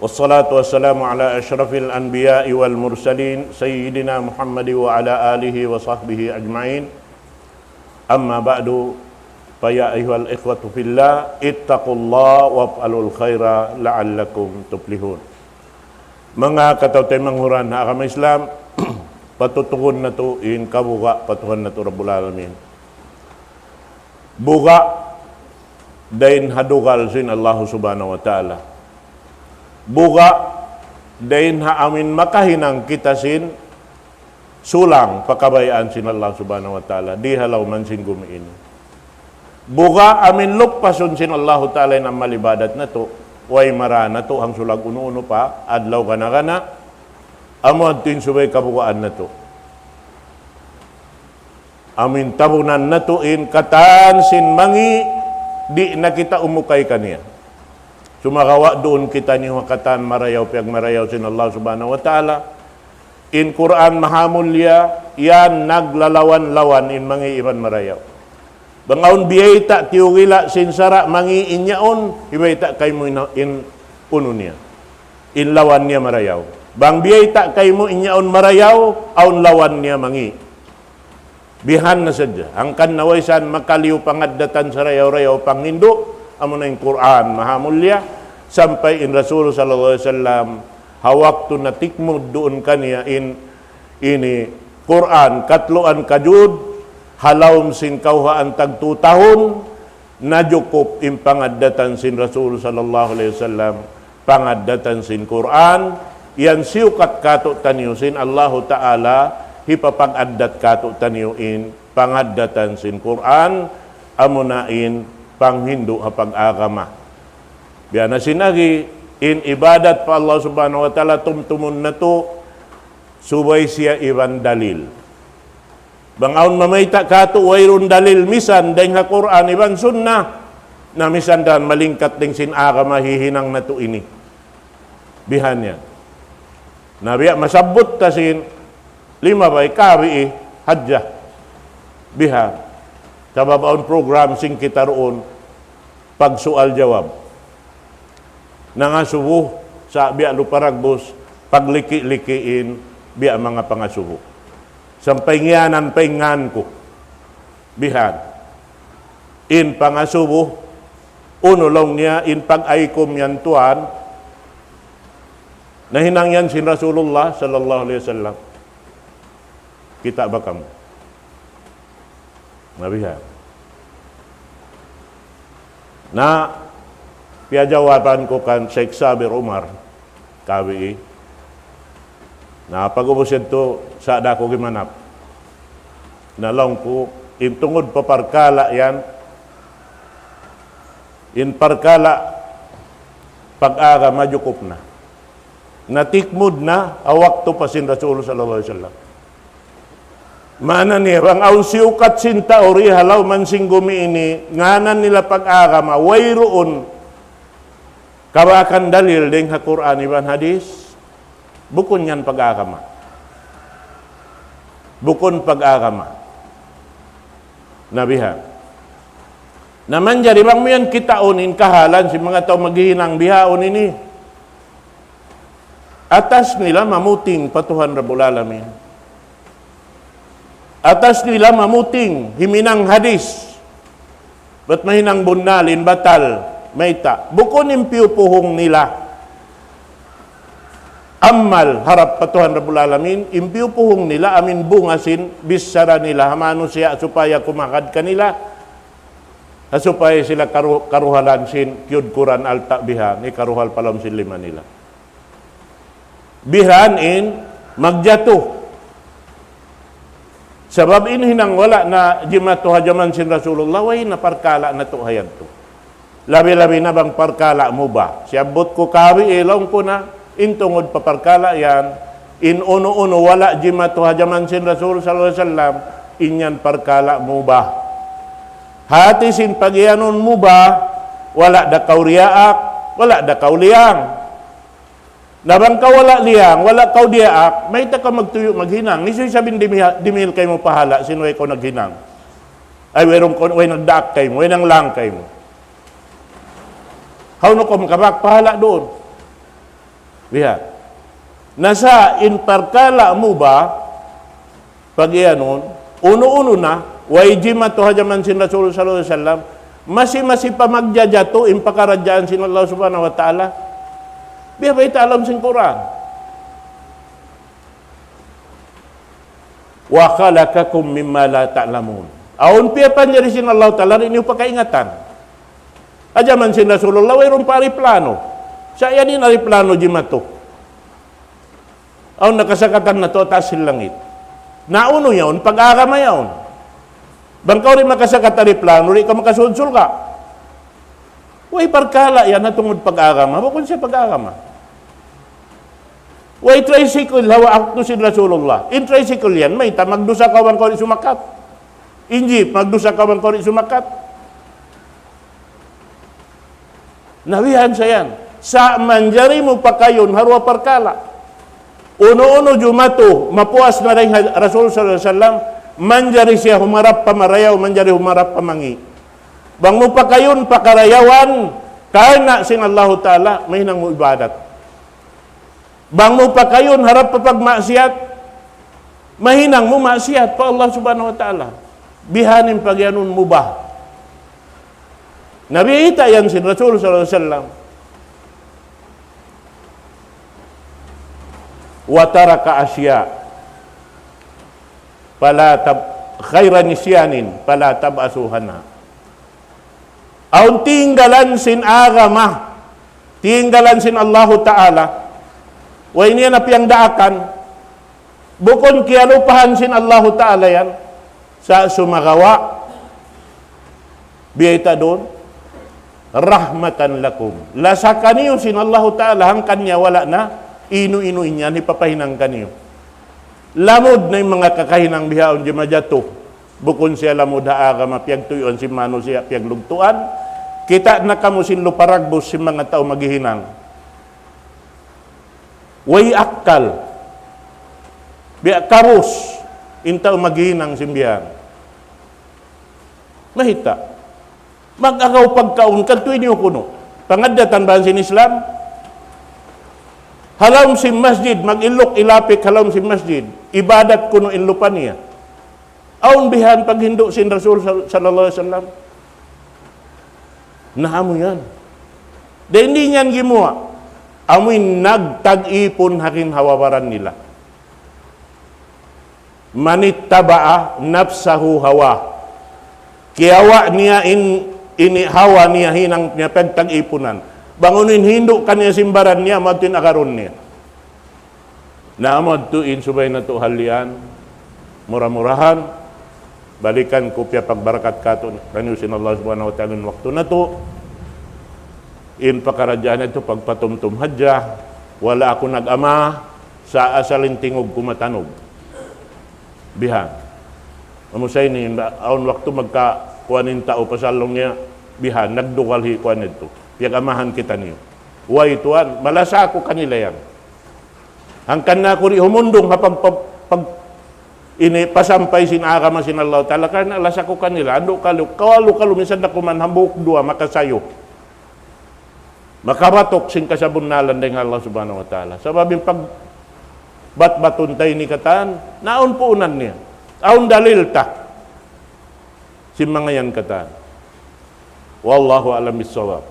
والصلاة والسلام على أشرف الأنبياء والمرسلين سيدنا محمد وعلى آله وصحبه أجمعين. أما بعد، فيا أيها الإخوة في الله، اتقوا الله وافعلوا الخير لعلكم تفلحون. Manga kataw-taymanghuran ha agama Islam, patutugun natu' in kabuga' pa Tuhan natu' Rabbul Alamin. Buga' dayn ha dugal sin Allah Subhanahu wa Ta'ala. Buga' dayn ha amin makahinang kita sin sulang pa kabayaan sin Allah Subhanahu wa Ta'ala, di ha lawm sin gumi ini. Buga' amin luppasun sin Allahu Ta'ala in amal ibadat natu', way mara natu' hangsulag unu-unu pa, adlaw gana-gana, amu yadtu in subay kabugaan natu'. Amin tabunan natu' in katan sin mangi', di' na kita umukay kaniya. Sumagawa' duun kitaniyu ha katan marayaw, piyagmarayaw sin Allah Subhanahu wa Ta'ala. In Qur'an mahamulliya, yan naglalawan-lawan in mangi' iban marayaw. Bang awn biyayta' tiyugila' sin sara' mangi' in yaun, hibayta' kaymu in, in unu niya. In lawan niya marayaw. Bang biyayta' kaymu in yaun marayaw, awn lawan niya mangi'. Bihan na sadja. Hangkan na way san makaliyu pangaddatan sarayaw-rayaw panghindu', amuna in Qur'an mahamulliya, sampay in Rasul sallallahu alayhi wasallam, ha waktu natikmud duun kaniya in, ini, Qur'an, katluan kajud, ha lawm sin kawhaan tagtu tahun, najukup in pangaddatan sin Rasul sallallahu alayhi wasallam, pangaddatan sin Qur'an, yan siyukat katu'taniyu sin Allahu Ta'ala, hipapag-addat katu'taniyu in pangaddatan sin Qur'an, amuna in panghindu' ha pag-agama. Biya' na sin agi, in ibadat pa Allah Subhanahu wa Ta'ala tumtumun natu', subay siya iban dalil. Bang awn mamayta' katu' wayruun dalil misan dayn ha Qur'an iban Sunnah, na misan da malingkat dayn sin agama hihinang natu' ini. Bihan yan. Na biya' masabbut ta sin lima bay kawi hadja. Bihan. Sabab awn program sin kita duun pagsual-jawab. Nangasubu sa' biya' Lupa' Ragbus, pagliki-liki in biya' manga pangasubu. Sampay ngiyanan pa in ngan ku. Bihan. In pangasubu, unu laung niya, in pag-aykum yan tuwan, nahinang yan sin Rasulullah sallallahu alayhi wasallam. Kita' ba kamu? Na bihan. Na, piyajawaban ku kan Sheikh Sabir Umar, kawi. Na, pag-ubus yadtu, sa' da aku gimanap. Na laung ku, in tungud pa parkala' yan, in parkala' pag-agama jukup na. Natikmud na, ha waktu pa sin Rasul sallallahu alayhi wasallam. Maana niya, bang awn siyukat sin tau di ha lawm sin gumi ini, ngānan nila pag-agama, wayruun kabakan dalil dayn ha Qur'an iban hadith, bukun yan pag-agama. Bukun pag-agama. Na bihan. Na manjari bang mu yan kitaun in kahalan sin manga tau maghihinang bihaun ini. Atas nila mamuting pa Tuhan Rabbul Alamin. Atas nila mamuting himinang hadith. Bat mahinang bunnal in batal, mayta'? Bukun in piyupuhung nila amal harap pa Tuhan Rabbul Alamin, in piyupuhung nila amu in bunga sin bichara nila ha manusiya' supaya kumakad kanila, ha supaya sila karu-, karuhalan sin kiyudkuran alta' bihan, hikaruhal pa lawm sin lima nila. Bihan in magjatu. Sabab in hinang wala' na jimatu ha jaman sin Rasulullah, way na parkala' natu' ha yadtu. Labi-labi na bang parkala' mubah. Siyabbut ku kawi, laung ku na, in tungud pa parkala' yan, in unu-unu wala' jimatu ha jaman sin Rasul sallallahu alayhi wasallam, in yan parkala' mubah. Hati sin pagiyanun mubah, wala' da kaw riyaak, wala' da kaw liyang. Na bang kaw wala' liyang, wala' kaw diyaak, mayta' kaw magtuyu' maghinang? Hisiyu isab in dimi-, dimihil kaymu pahala', sin way kaw naghinang? Ay, wayruun kaw, way nagdaak kaymu, way nanglang kaymu. Hawnu kaw makabak pahala' duun? Bihan. Na sa' in parkala' mubah, pagiyanun, unu-unu na, way jimatu ha jaman sin Rasul sallallahu alayhi wasallam, masi-masi pa magjajatu in pakaradjaan sin Allah Subhanahu wa Ta'ala. Biya' bayta' ha lawm sin Qur'an. وخلقكم مما لا تعلمون. Awn piyapanjari sin Allah Ta'ala, di' niyu pa kaingatan. Ha jaman sin Rasulullah, wayruun pa ariplano. Sa' yan in ariplano jimatu. Awn nakasakatan natu' ha taas sin langit. Na unu yaun, pag-agama yaun. Bang kaw di' makasakat ariplano, di' kaw makasud surga'. Way parkala' yan ha tungud pag-agama, bukun siya pag-agama. Way tricycle, ha waktu sin Rasulullah. In tricycle yan, mayta' magdusa kaw bang kaw di' sumakat. In jeep, magdusa kaw bang kaw di' sumakat. Na bihan sa yan. Sa' manjari mu pakayun ha duwa parkala'. Unu-unu jumatu, mapuas na dayn ha Rasul sallallahu alayhi wasallam, manjari siya humarap pa marayaw, manjari humarap pa mangi'. Bang mu pakayun pa karayawan, karna' sin Allahu Ta'ala, mahinang mu ibadat. Bang mu pakayun harap pa pagmaksiyat, mahinang mu maksiyat pa Allah Subhanahu wa Ta'ala. Bihan in pagiyanun mubah. Na biyayta' yan sin Rasul sallallahu alayhi wasallam. وترك أشياء فلا تب-، غير نسيان فلا تبأسوا عنها. Awn tinggalan sin agama, tinggalan sin Allahu Ta'ala, way niya na piyagdaakan, bukun kiyalupahan sin Allahu Ta'ala yan, sa' sumagawa', biyayta' duun, رحمة لكم. Lasa kaniyu sin Allahu Ta'ala, hangkan niya wala' na inu-inu in yan hipapahinang kaniyu. Lamud na in manga kakahinang bihaun jimajatu. Bukun siya lamud ha agama, piyagtuyuan sin manusiya', piyaglugtuan. Kita' na kamu sin lupa ragbus sin manga tau maghihinang. Way akkal. Biya' kabus in tau maghihinang sin bihan. Mahita'. Mag-agaw pagkaun, kadtuy niyu kunu'. Pangaddatan ba sin Islam? Ha lawm sin masjid, mag-iluk ilapik ha lawm sin masjid. Ibadat kunu' in lupa niya. Awn bihan paghindu' sin Rasul sal-, sallallahu alayhi wasallam. Na amu yan. Dayn di' niyan gimuwa'. Amu in nagtag-ipun ha ginhawa-baran nila. من اتبع نفسه هواه. Kiyawa' niya in, ini hawa niya hinang niya pagtag-ipunan. Bang unu in hindu' kaniya sin baran niya, amu yadtu in agarun niya. Na amu yadtu in subay natu' halian, mura-murahan, balikan ku piyapagbarakat katu', kaniyu sin Allah Subhanahu wa Ta'ala in waktu natu', in pakaradjaan yadtu pagpatumtum hadja, wala' aku nag-ama, sa' asal in tingug ku matanug. Bihan. Amu sa ini, awn waktu magka-, kuwan in tau pasal laung niya, bihan, nagdugal hi kuwan yadtu. Piyag-amahan kitaniyu. Way tuwan, malasa aku kanila yan. Hangkan na aku di' humundung ha pag-, pag-, pag-, ini pasampay sin agama sin Allah Ta'ala, karna' lasa ku kanila, andu' kalu, kawalu-kalu, minsan da kuman hambuuk duwa, makasayu. Makabatuk sin kasabunnalan dayn ha Allah Subhanahu wa Ta'ala. Sabab in pagbatbatun ta ini katan, na awn puunan niya. Awn dalil ta. Sin manga yan katan. والله أعلم بالصواب.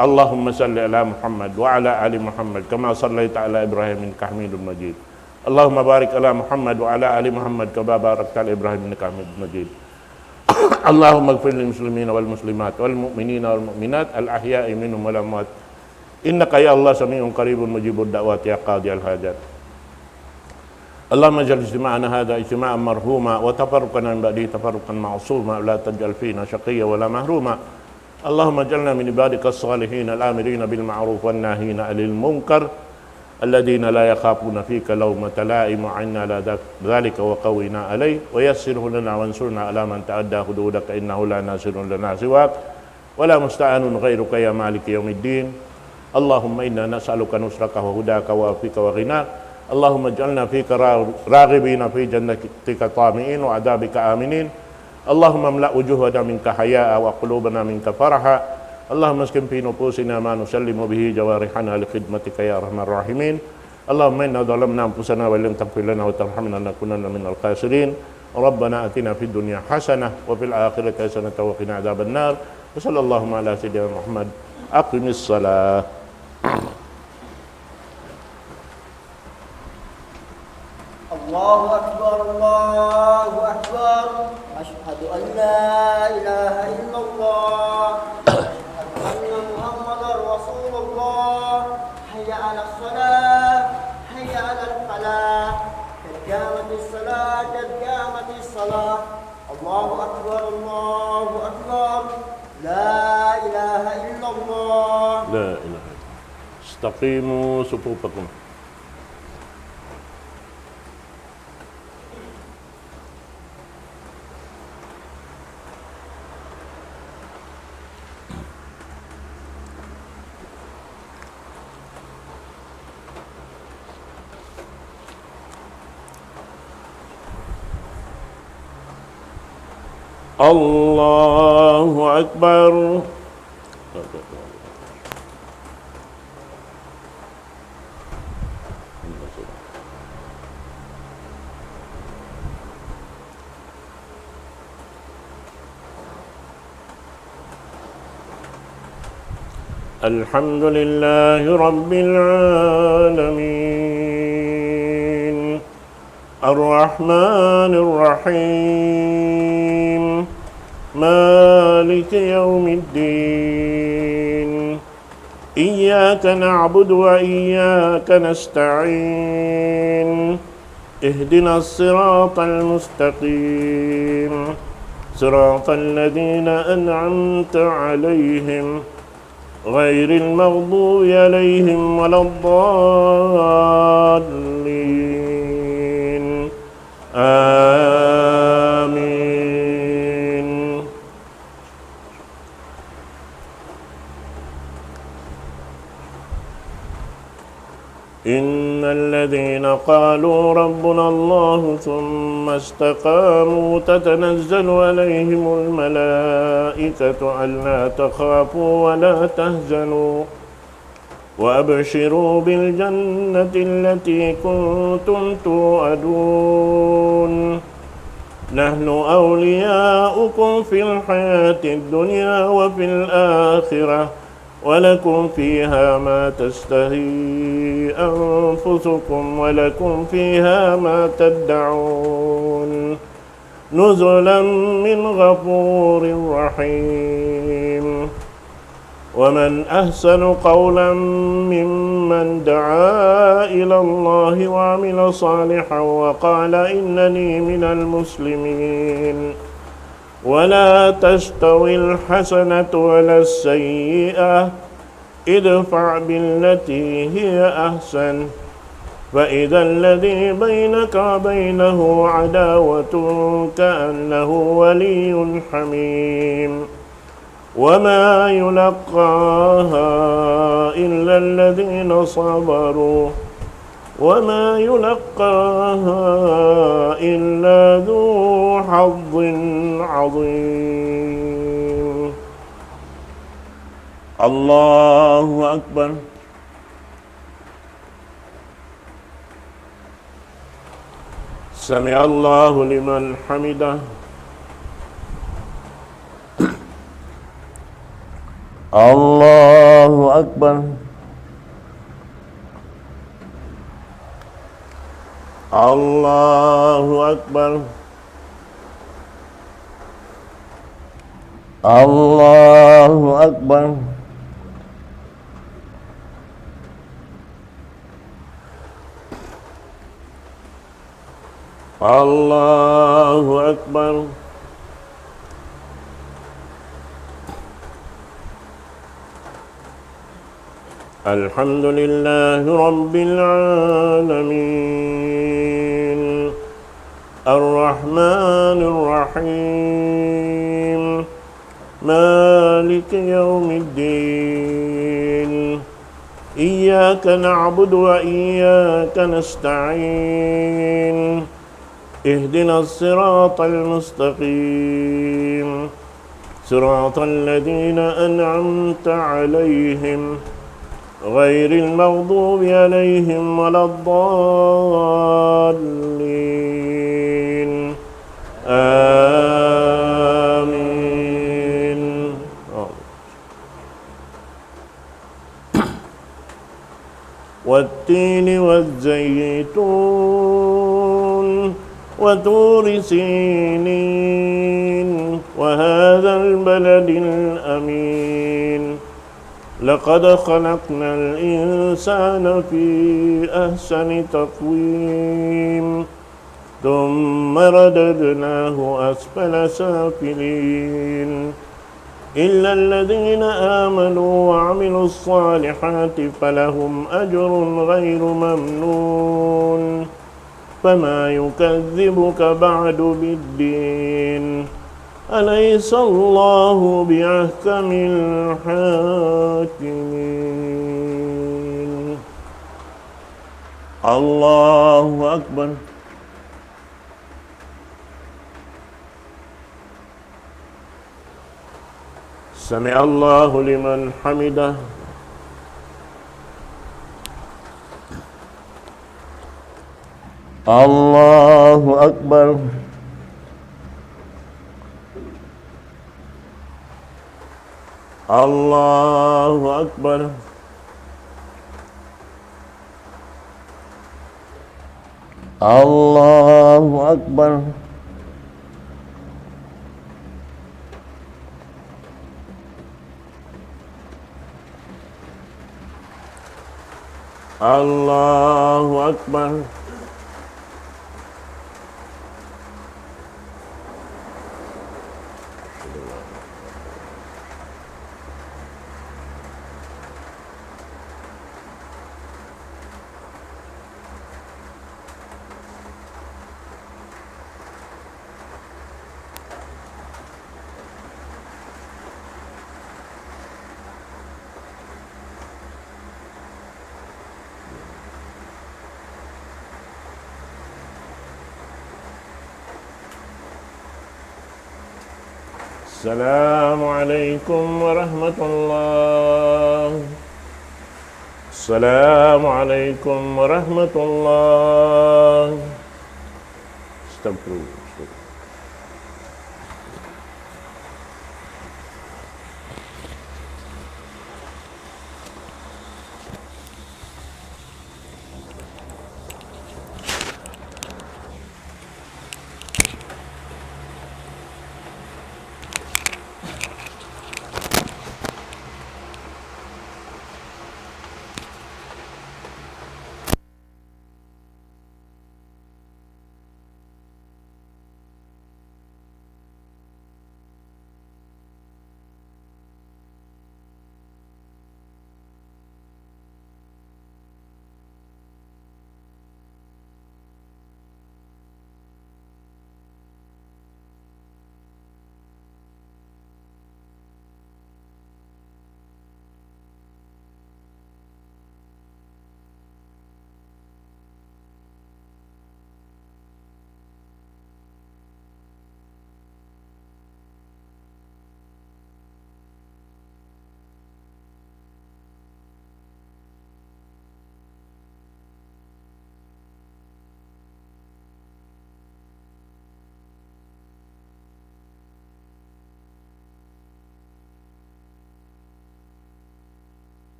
اللهم صل على محمد وعلى آل محمد كما صليت على إبراهيم إنك حميد مجيد. اللهم بارك على محمد وعلى آل محمد كما باركت على إبراهيم إنك حميد مجيد. اللهم اغفر للمسلمين والمسلمات والمؤمنين والمؤمنات الأحياء منهم والأموات إنك يا الله سميع قريب مجيب الدعوات يا قاضي الحاجات. اللهم اجعل اجتماعنا هذا اجتماعا مرحوما وتفرقنا من بعده تفرقا معصوما ولا تجعل فينا شقيا ولا محروما. اللهم اجعلنا من عبادك الصالحين الآمرين بالمعروف والناهين عن المنكر الذين لا يخافون فيك لومة لائم وأعنا على ذلك وقونا عليه ويسره لنا وانصرنا على من تعدى حدودك إنه لا ناصر لنا سواك ولا مستعان غيرك يا مالك يوم الدين. اللهم إنا نسألك نصرك وهداك وعفوك وغناك. اللهم اجعلنا فيك را-، راغبين في جنتك طامعين وعذابك آمنين. اللهم املأ وجوهنا منك حياء وقلوبنا منك فرحا. اللهم اسكن في نفوسنا ما نسلم به جوارحنا لخدمتك يا أرحم الراحمين. اللهم إنا ظلمنا أنفسنا وإن لم تغفر لنا وترحمنا لنكونن من الخاسرين. ربنا آتنا في الدنيا حسنة وفي الآخرة حسنة وقنا عذاب النار. وصلى الله على سيدنا محمد. أقم الصلاة. الله أكبر، الله أكبر. أشهد أن لا إله إلا الله. أشهد أن محمدا رسول الله. حي على الصلاة، حي على الفلاح. قد قامت الصلاة، قد قامت الصلاة. الله أكبر، الله أكبر. لا إله إلا الله. لا إله إلا الله. استقيموا صفوفكم. الله أكبر. الحمد لله رب العالمين. الرحمن الرحيم. مالك يوم الدين. إياك نعبد وإياك نستعين. اهدنا الصراط المستقيم. صراط الذين أنعمت عليهم غير المغضوب عليهم ولا الضالين. آمين. إن الذين قالوا ربنا الله ثم استقاموا تتنزل عليهم الملائكة ألا تخافوا ولا تحزنوا وأبشروا بالجنة التي كنتم توعدون. نحن أولياؤكم في الحياة الدنيا وفي الآخرة ولكم فيها ما تشتهي أنفسكم ولكم فيها ما تدعون. نزلا من غفور رحيم. ومن أحسن قولا ممن دعا إلى الله وعمل صالحا وقال إنني من المسلمين. ولا تستوي الحسنة ولا السيئة، ادفع بالتي هي أحسن، فإذا الذي بينك وبينه عداوة كأنه ولي حميم. وما يلقاها إلا الذين صبروا وما يلقاها إلا ذو حظ عظيم. الله أكبر. سمع الله لمن حمده. الله أكبر. الله أكبر. الله أكبر. الله أكبر. الحمد لله رب العالمين. الرحمن الرحيم. مالك يوم الدين. إياك نعبد وإياك نستعين. اهدنا الصراط المستقيم. صراط الذين أنعمت عليهم غير المغضوب عليهم ولا الضالين. آمين. والتين والزيتون وطور سينين وهذا البلد الأمين. لقد خلقنا الإنسان في أحسن تقويم. ثم رددناه أسفل سافلين. إلا الذين آمنوا وعملوا الصالحات فلهم أجر غير ممنون. فما يكذبك بعد بالدين. أليس الله بأحكم الحاكمين. الله أكبر. سمع الله لمن حمده. الله أكبر. الله أكبر. الله أكبر. الله أكبر. السلام عليكم ورحمة الله. السلام عليكم ورحمة الله. استغفر الله.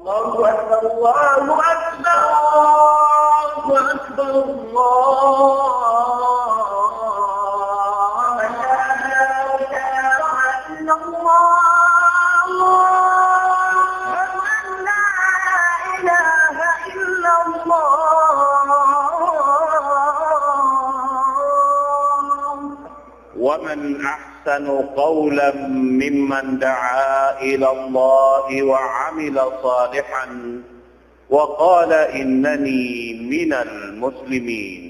الله أكبر، الله أكبر، الله أكبر، الله أكبر. أشهد أن لا إله إلا الله. أشهد أن لا إله إلا الله. ومن أحسن قولا ممن دعا إلى الله وعمل صالحا وقال إنني من المسلمين.